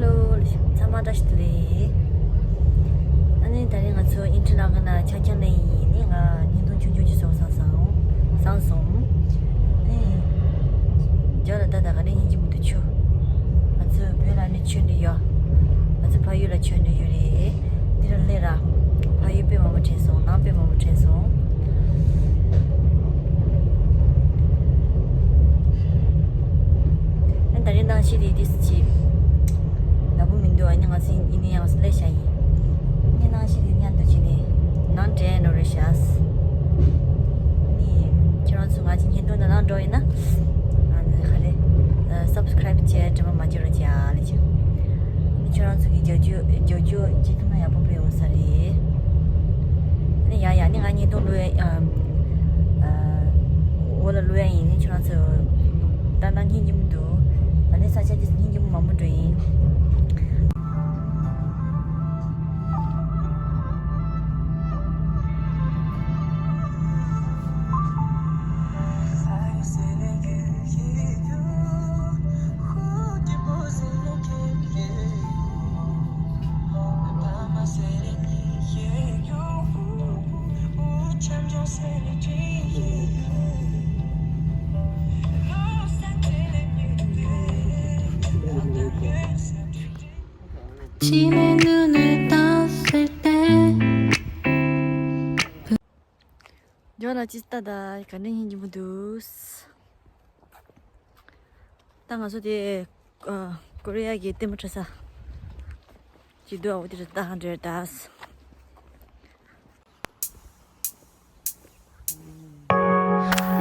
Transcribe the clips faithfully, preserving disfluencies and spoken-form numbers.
ལོ། ཚང་མ་བཀྲ་ཤིས་བདེ་ལེགས། ཨ་ནི་ད་རིང་ང་ཚོ་ཨིན་ཊར་ལག་ན་ཆ་ཆང་ལེན་ཡིན། ནི་ང་བརྙན་ཐུང་ཆུང་ཆུང་ཅིག་བཟོ་བསམ་སོང་། བསམ་སོང་། ཨ་ནི་ཇོ་ལ་ད་ད་ག་ནས་ཡིན་གྱི་མི་འདུག་ཆུ། ང་ཚོ་བོད་ལ་ནི་ཆོས་འདི་ཡོད། ང་ཚོ་ཕ་ཡུལ་ལ་ཆོས་འདི་ཡོད་རེད། འདི་རུ་སླེབས་ར། ཕ་ཡུལ་དཔེ་མང་པོ་དྲན་སོང་། ནང་དཔེ་མང་པོ་དྲན་སོང་། ཨ་ད་རིང་གནམ་གཤིས་དེ་ཏིས་ཅིག་ཡག་པོ་མི་འདུག་ཨ་ནི་ང་ཚོ་ཡིན་ནི་ཡང་སླེབས་བཞག་ཡིན། ཨ་ནི་གནམ་གཤིས་དེ་མཉམ་དུ་བྱས་ནས་ནང་འདྲེན་ནོ་རེད་ཤག་ཨ་ནི་ཁྱེད་རང་ཚོ་ང་ཚོའི་བརྙན་ཐུང་དེ་ནང་འགྲོ་ཡིན་ན། ཨ་ནི་ག་རེ། ཨ་སབ་སི་ཀ་རའིབ་བྱས། དྲི་མ་མ་བརྗོད་རོགས་བྱས་ཨ་ལེ་ཅིག་ཁྱེད་རང་ཚོ་གི་རྒྱབ་སྐྱོར་རྒྱབ་སྐྱོར་བྱེད་ཐུབ་ན་ཡག་པོ་དཔེ་ཡོང་ས་རེད། ཨ་ནི་ཡ་ཡ་ནི་ང་བརྙན་ཐུང་བླུག་ཡ། ཨ་ཨ་འོག་ལ་བླུག་ཡ་ཡིན། ནི་ཁྱེད་རང་ཚོ་ད་ལྟ་སྙིང་རྗེ་མོ་འདུག་ད་ནི་ས་ཆ་དེ་སྙིང་རྗེ་མོ་མང་པོ་འགྲོ་ཡིན། ཇོ་ལ་ཅི་ལྟ་ད་ག་འདྲ་ཡིན་གྱི་མི་འདུག་ད་ང་ཚོ་དེ་ཨ་ཀོ་རི་ཡ་གི་ལྟད་མོ་འཁྲབ་ས་ཅིག་འདུག་ཨ་འོ་དེ་རུ་ལྟ་ཧ་འདྲེ་ད།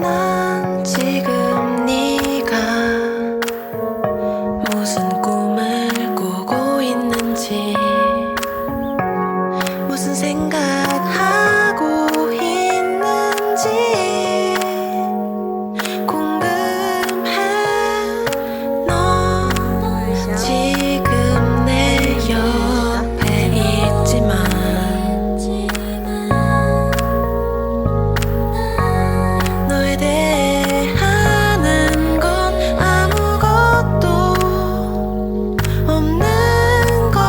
난 지금 네가 무슨 꿈을 꾸고 있는지, 무슨 생각하고 있는지 궁금해. 너 지금 내 옆에 있지만 너에 대해 아는 건 아무것도 없는 걸.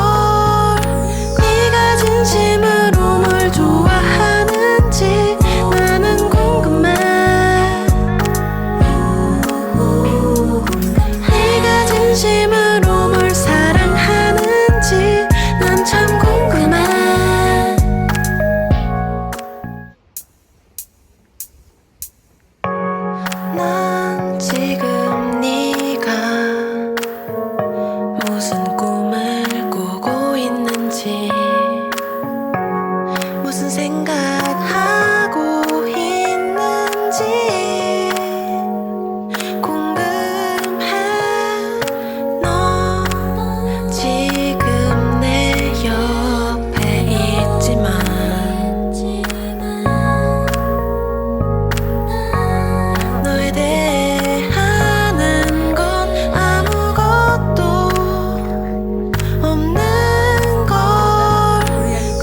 네가 진심으로 뭘 좋아하는지 나는 궁금해. 네가 진심으로 뭘 사랑하는지 난 참 궁금해. 난 지금 네가 무슨 꿈을 꾸고 있는지, 무슨 생각하고 있는지 궁금해. 너 지금 내 옆에 있지만 너에 대해 아는 건 아무것도 없는 걸.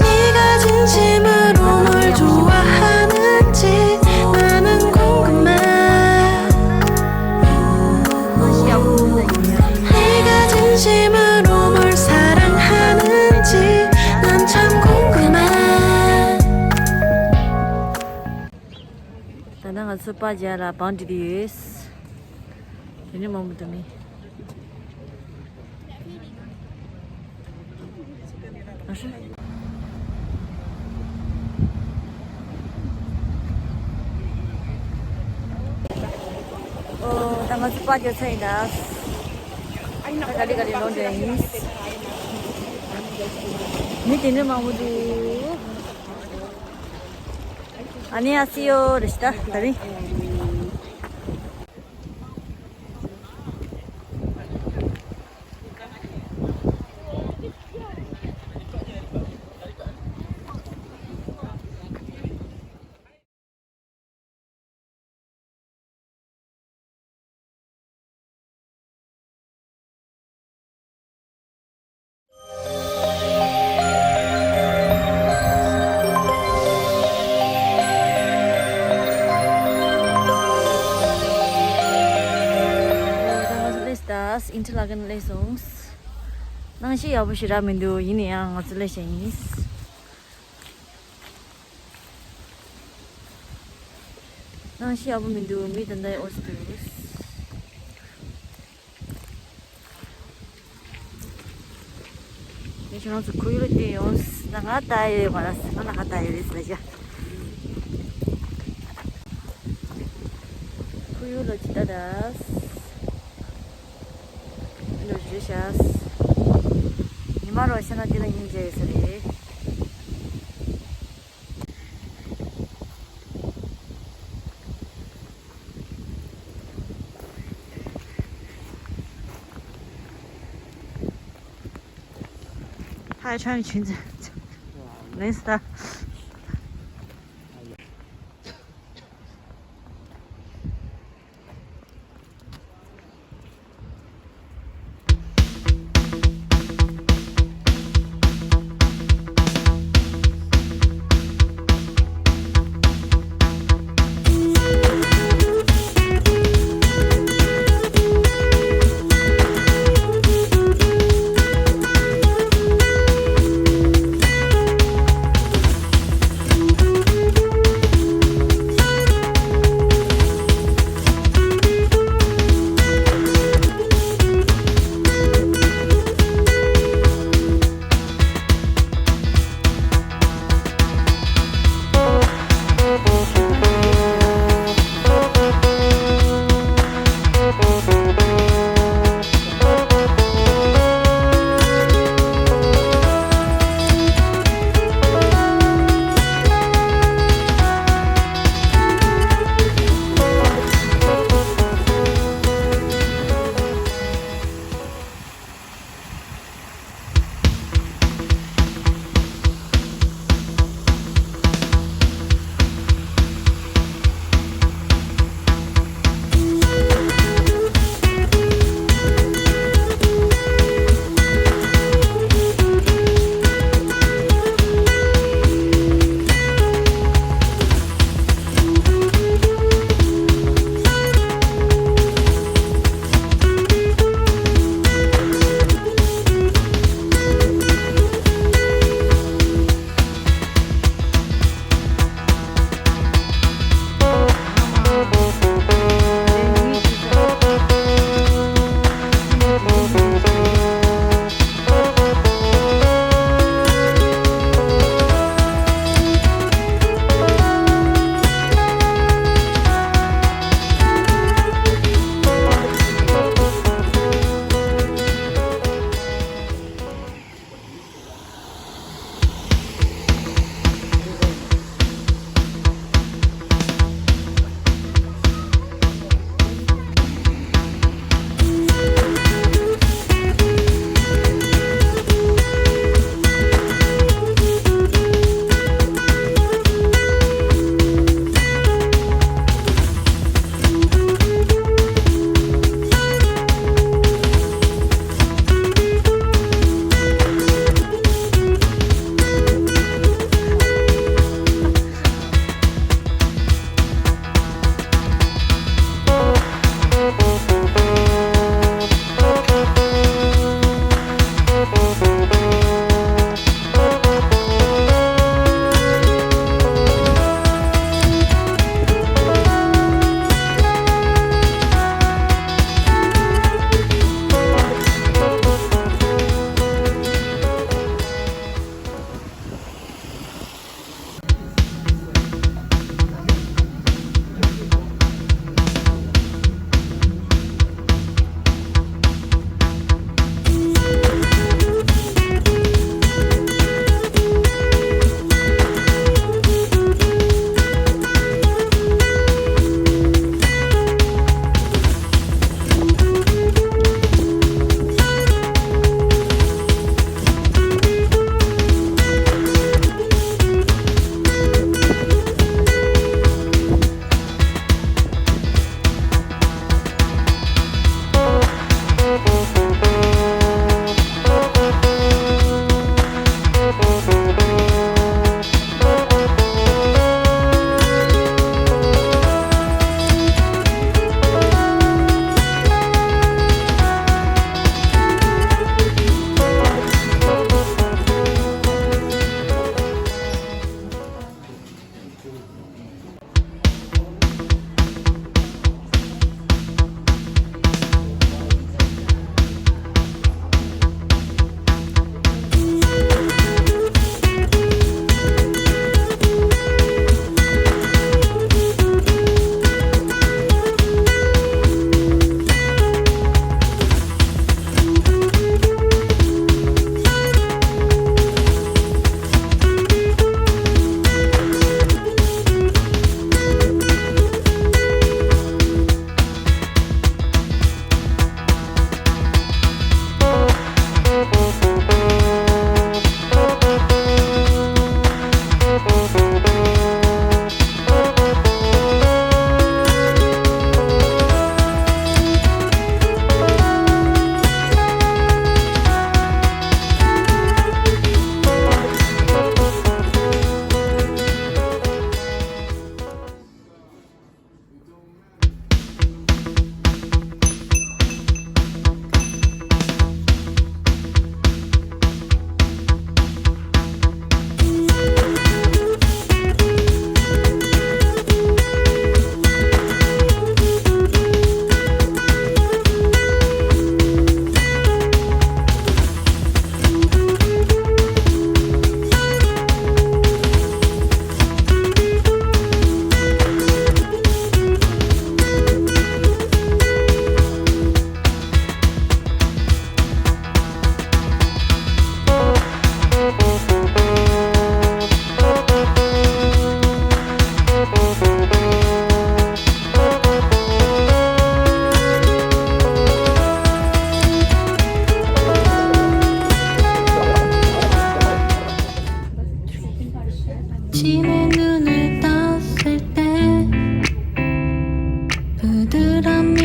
네가 진심으로 뭘 좋아하는지 나는 궁금해. 네가 진심으로 뭘 사랑하는지 난 참 궁금해. ད་ནང་ང་ཚོ་པར་རྒྱག་ལ་བང་སྒྲིག་གི་ཡོད། དེ་ནས་མང་པོ་འདུག་མི། ཨ་ཧྲ། ཨོ། ད་ང་ཚོ་པར་རྒྱག་ཚར་ཡིན་ད། ད་ག་ལེ་ག་ལེ་ལོག་འགྲོ་ཡིན། མི་དེ་ནས་མང་པོ་འདུག་ཨ་ནི་ཨ་སི་ཡོ་རེ་ཤི་ད་ད་རིང་། ཨིན་ཊར་ལག་ན་སླེབས་སོང་། གནམ་གཤིས་ཡག་པོ་ཞེ་དྲག་མི་འདུག་ཡིན་ན་ཡང་ང་ཚོ་སླེབས་ཤག་ཡིན། གནམ་གཤིས་ཡག་པོ་མི་འདུག་མི་ད་ལྟ་ཨོ་སི་འདུག་ངས་ཁྱེད་རང་ཚོ་ཁོར་ཡུག་ལ་བལྟས་ཡོང་། ང་ལྟ་ཡོད་མ་རེད། ང་ལ་ཁ་ལྟ་ཡོད་རེད་ཟེར་བྱ། ཁོར་ཡུག་ལ་ཅི་ལྟ་ད། འགྲོ་རེད་ཤག་ཉི་མ་རོ་ཤ་ན་དེ་ལ་སྙིང་རྗེ་ཡོད་ས་རེད། ཕ་ཆང་ཆུན་ཚ། ལེན་སྟ།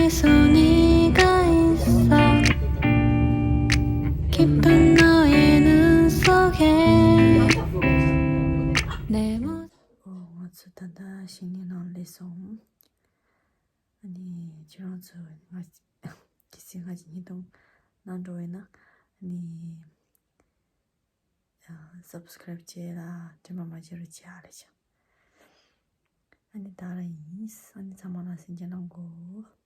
손이 가 있어. 깊은 너의 눈 속에 내 모습. ཨོ། ང་ཚོ་ད་ལྟ་ཞིང་ལས་ནང་སླེབས་སོང་། ཨ་ནི་ཁྱེད་རང་ཚོ་ང་གལ་སྲིད་ང་ཅིག་ཉིན་ཐོང་ནང་འགྲོ་བས་ན། ཨ་ནི། ཨ། སབ་སི་ཀ་རེབ་བྱས་ལ་དྲན་པ་མ་བརྗེད་རོགས་བྱེད་ཨ་ལེ་ཆ། ཨ་ནི་ད་ར་ཡིན། ཨ་ནི་ཚང་མ་ལ་སེམས་ཅན་ནང་གོ།